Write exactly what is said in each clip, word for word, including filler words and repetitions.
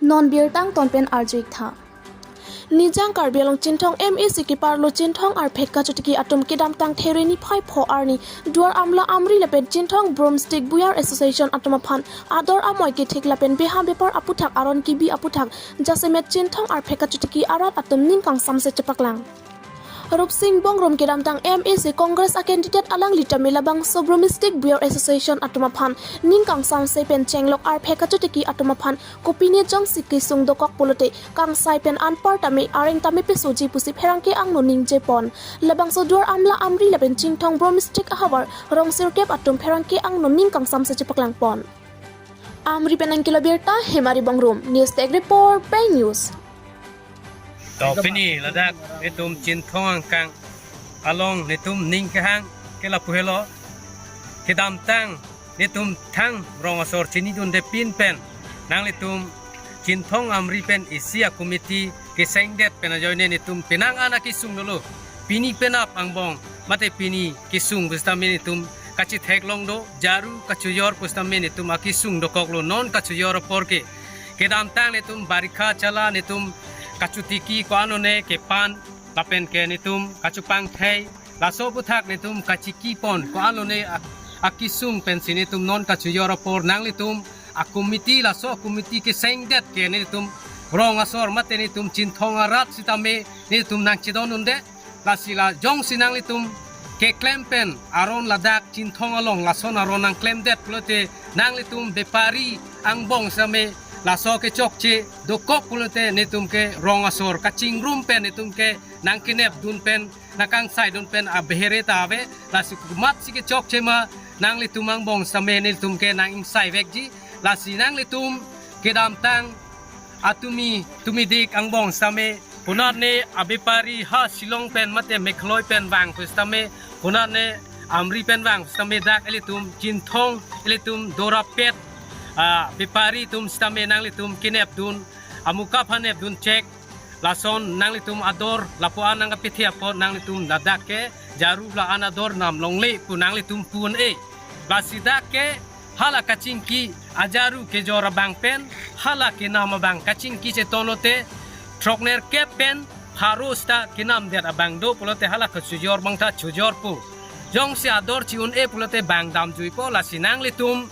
Non birta angton pen arju-ik tha. Nijang Karbi Anglong Chinthong M A C keparlo Chinthong arphek kachotiki atum kedamtang There niphai pho arni Duar Amla Amri lapen Chinthong Broomstick Buyer Association atum aphan ador amoi kethik lapen beha bepar aputhak aron kebi aputhak jasemet Chinthong arphek kachotiki arat atum ning kangsamse chepaklang. Rupsing Bongrung kedamtang M A C Congress a candidate alangli tame labangso Broomstick Buyer Association atum aphan ning kangsamse pen chenglok arphek kachotiki atum aphan kopine jongsi kesung dokok pulote kangsai pen anpar tame areng tame pesoji pusi pherangke angno ningje pon. Labangso Duar Amla Amri lapen Chinthong Broomstick ahavar rong sirkep atum pherangke angno ning kangsamse chepaklang pon. Amri pen nangkelo birta, Hemari Bongrung, News Desk Report, Pei News. To pini ladak netum Chinthong angkang along netum ning kehang ke lapu helo. Kedamtang netum thang rong asor chinidunde pin pen nanglitum Chinthong Amri pen isi a committee kesengdet pen ajoine netum penang an akesung dolo. Pini penap angbong mate pini kesung pusitame netum kachitheklong do, jaru kachojor pusitame netum akesung dokoklo, non kachojor apor ke. Kedamtang netum barikha chala netum kachotiki ko-an lone kepan lapen ke netum kachopangthei, laso aputhak netum kachiki pon ko-an lone ak-, akesung pensi netum non kachojor apor nanglitum a committee, laso a committee kesengdet ke netum rong asor mate netum Chinthong arat sitame netum nangchedondunde. Lasi la jongsi nanglitum keklem pen aron ladak Chinthong along lason aron nangklemdet pulote nanglitum bepari angbong sitame laso kechokche dokok pulote netum ke rong asor kachingrum pen netum ke nangkenepdun pen nangkangsaidun pen abehere ta ave. Lasi komatsi kechokche ma nanglitum angbong sitame netum ke nang-ingsaivekji. Lasi nanglitum kedamtang atumi tumidik angbong sitame konatne abepari ha Shillong pen mate Meghalaya pen vang pusitame, konatne Amri pen vang pusitame dak ilitum Chinthong ilitum dorapet, ah, bepari atum sitame nanglitum kenepdun, amuka aphan nepdun chek, lason nanglitum ador lapu-an nangkapethe apot nanglitum ladak ke jaru la-an ador nam longle pu nanglitum pu un-e. Lasi dak ke hala kachingki ajaru kejor abang pen hala kenam abang kachingki cheton lote throknerkep pen pharo sita kenamdet abang do pulote hala kachojor abang ta chojorpo. Jongsi ador chi-un-e pulote bang damjuipo. Lasi nanglitum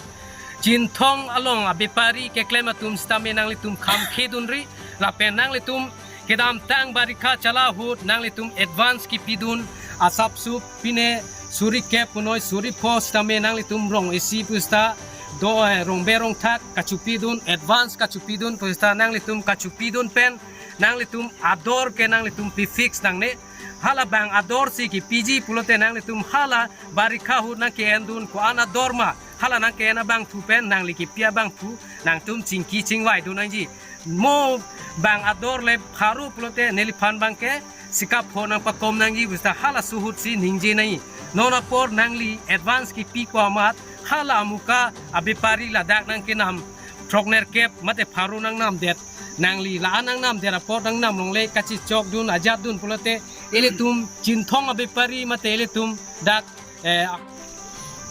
Chinthong along abepari keklem atum sitame nanglitum khamkhedunri lapen nanglitum kedamtang barikha chala ahut nanglitum advance kipidun asapsup pine suri kep punoi suri pho sitame nanglitum rong isi pusita do, eh, rongbe rongthak kachopidun, advance kachopidun pusita nanglitum kachopidun pen nanglitum ador ke nanglitum pi-fix nangne. Hala bang ador si kipiji pulote nanglitum hala barikha ahut nangke-endun ko-an ador ma, hala nangke-en abangphu pen nangli kipi abangphu nangtum chingki chingvaidun nangji. Mo bang ador le pharo pulote neliphan abang ke sikap pho nangpakom nangji pusita halaso ahut si ningje nangji. Non apor nangli advance kipi ko amat hala amuka abepari ladak nangkenam throknerkep mate pharo nangnamdet, nangli la-an nangnamdet apot nangnam longle kachichokdun ajatdun pulote ilitum Chinthong abepari mate ilitum dak, eh,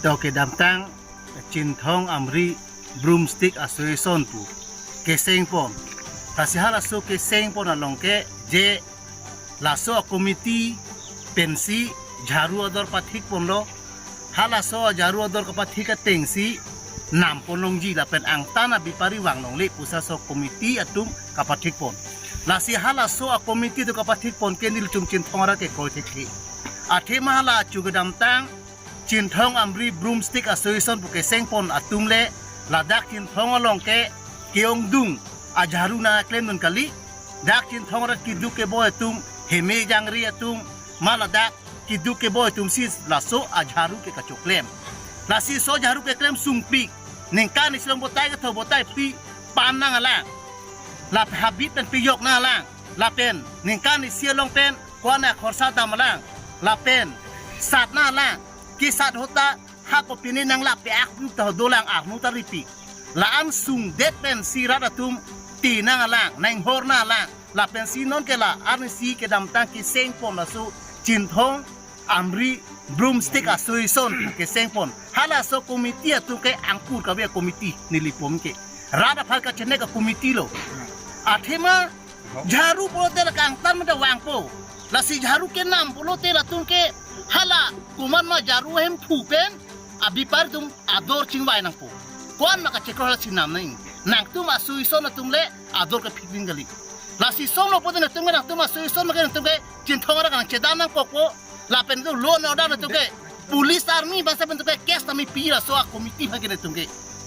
to kedamtang Chinthong Amri Broomstick Association pu keseng pon. Lasi halaso keseng pon along ke je laso a committee pensi jaru ador pathik ponlo. Halaso a jaru ador kapathik atengsi nam pon longji lapen angtan abepari vang longle pusi laso committee atum kapathik pon. Lasi halaso a committee atum kapathik pon ke nelitum Chinthong arat ke kroi thekthe. Athema hala chu kedamtang Chinthong Amri Broomstick Association pu keseng pon atum le ladak Chinthong along ke ke-ongdung ajaru nangklemdun kali. Dak Chinthong arat keduk keboi atum, heme jangri atum, ma ladak keduk keboi atum si laso ajaru ke kachoklem. Lasi so jaru keklem sungpik, ningkan isi along botai ketho botai pi pan nanglang. Lapen habit pen pijok nanglang. Lapen ningkan isi along pen ko-an akhorsa damlang. Lapen sat nanglang. Kesat ahut ta ha kopine nanglap pe-ak ta dolang arnu ta ripi. La-an sungdet pensi rat atum ti nanglang, nanghor nanglang. Lapensi non ke la arnisi kedamtang keseng pon laso Chinthong Amri Broomstick Association keseng pon. Halaso committee atum ke angkur kave committee nelipum ke. Rat aphan kachenek a committee lo. Athema jharu pulote la kangtan mate vangpo. Lasi jharu kenam pulote latum ke hala komat ma jharu ahem phu pen abepari atum ador chingvai nangpo. Ko-an ma kachekro hala chenam nang. Nangtum association atum le ador kephik nang kali. Lasi songlo pulote nangtum ke, nangtum association ma ke nangtum ke Chinthong arat nangchedam nangkokpo. Lapen tu law and order nangtum ke police army bangsa pen nangtum ke case tame pi laso a-committee aphan ke nangtum ke.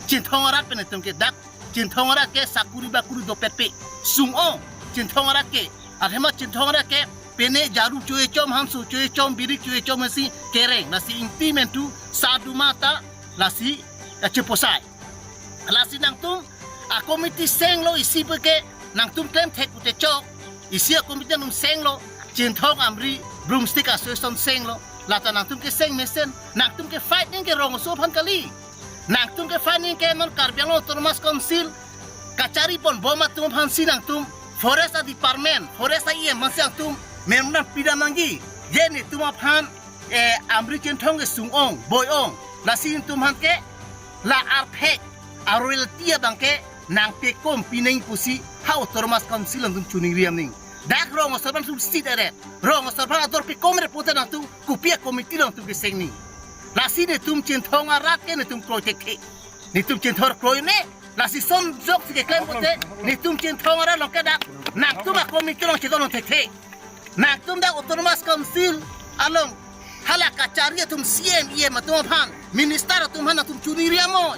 Chinthong arat pen nangtum ke dak Chinthong arat ke sakuri bakuri dopet pe sung-ong Chinthong arat ke. Athema Chinthong arat ke pine jharu cho-e chom, hanso cho-e chom, biri cho-e chom si kereng. Lasi ingti mentu sadu mata lasi kacheposai. Lasi nangtum a-committee senglo isi pu ke nangtum klem thek pute chok. Isi a-committee nangtum senglo, Chinthong Amri Broomstick Association senglo. Lata nangtum ke seng mesen, nangtum ke fight nang ke rong aso aphan kali. Nangtum ke fight nang ke non Karbi Anglong Autonomous Council kachari pon bom atum aphan si nangtum Forest a-department, Forest a-E M aphan si nangtum memorandum pidam nangji. Je netum aphan eh, Amri Chinthong ke sung-ong, boi-ong. Lasi netum aphan ke la arphek a-royalty abang ke nangpekom pinang pusi ha Autonomous Council nangtum choningri nang. Dak rong aso aphan sum sit eret. Rong aso aphan ador pekom eret pulote nangtum kopi a-committee nangtum keseng nang. Lasi netum Chinthong arat ke netum kroi thekthe. Netum Chinthong kroine. Lasi son jok si keklem pulote netum Chinthong arat along ke dak nangtum a-committee along chedon thekthe. Nangtum dak Autonomous Council along hala kachari atum C M, E M atum aphan, minister atum aphan nangtum choningri amoi.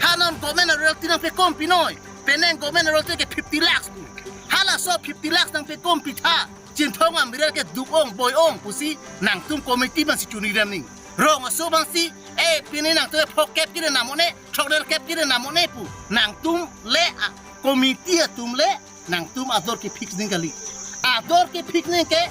Ha non government a-royalty nangpekom pinoi. Penang government a-royalty ke fifty lakhs pu. Halaso fifty lakhs nangpekom pitha Chinthong Amri arat ke duk-ong, boi-ong pusi nangtum committee abang si choningri nang. Rong aso abang si, eh, pini nangtum phok kep kiri namone, chokder kep kiri namone pu. Nangtum le, ah, committee atum le, nangtum ador kephik nang kali. Ador kephik nang ke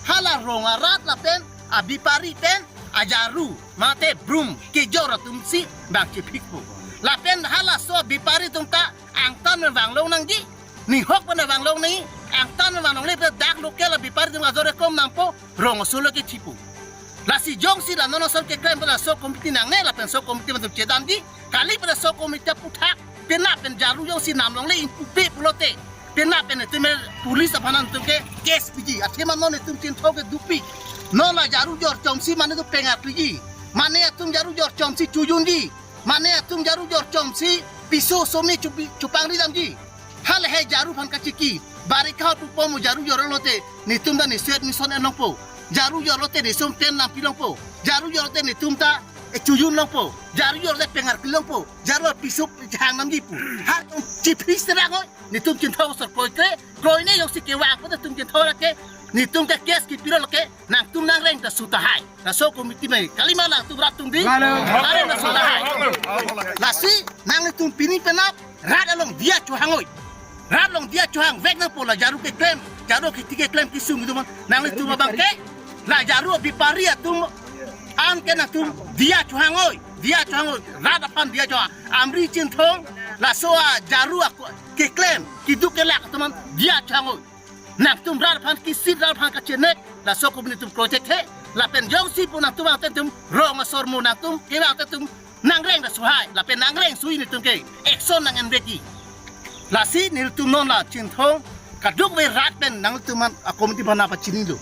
hala rong arat lapen abepari pen ajharu mate broom kejor atum si bang chephikpo. Lapen halaso abepari atum ta angtan vanglong nangji, ninghok pen vanglong nangji, angtan vanglongle pen dak local abepari atum ajor ekom nampo, rong aso lo kethipo. Lasi jongsi la non ason keklem pen laso committee nangne lapen so committee atum chedamji, kali pen laso committee aphuthak penap pen jharu jongsi namlongle ingpupe pulote, penap pen netum police aphan nangtum ke case piji. Athema non netum Chinthong ke dukpik. Non la jharu jor chomsi mane atum pengar piji. Mane atum jharu jor chomsi chojunji. Mane atum jharu jor chomsi piso some chupi chupangri damji. Halahe jharu aphan kachiki. Barika ahut pupom jharu jorlote netum ta neso admission enlongpo. Jharu jorlote neso tent nangpilongpo. Jharu jorlote netum ta, eh, chojun longpo. Jharu jorlote pengar kelongpo. Jharu piso hang namji pu. Ha chiphi serang oi. Netum Chinthong asor kroikre, kroine jongsi kevang pen netum Chinthong arat ke, netum ke case kipilo ke, nangtum nangreng ta su tahai. Laso committee mai, kalima nangtum rat atum di. Halo. Nangreng ta su tahai. Lasi, nangtum pini penap, rat along diya chohang oi. Rat along diya chohang vek nangpo la jharu keklem, jharu kiti keklem kesung atum, nanglitum abang ke, la jharu abepari atum, an ke nangtum diya chohang oi. Diya chohang oi, rat aphan diya chohang. Amri Chinthong, laso ajharu ako, keklem, keduk kelak atum an diya chohang oi. Nangtum rat aphan kisit, rat aphan kachenek, laso ko netum project he, lapen jongsi pu nangtum angtan atum rong asor mo nangtum, kevang angtan atum nangreng ta su tahai, lapen nangreng sui netum ke, action nang-en vekji. Lasi netum non la Chinthong, kadokave rat pen nangtum an a-committee aphan nangpachinilo.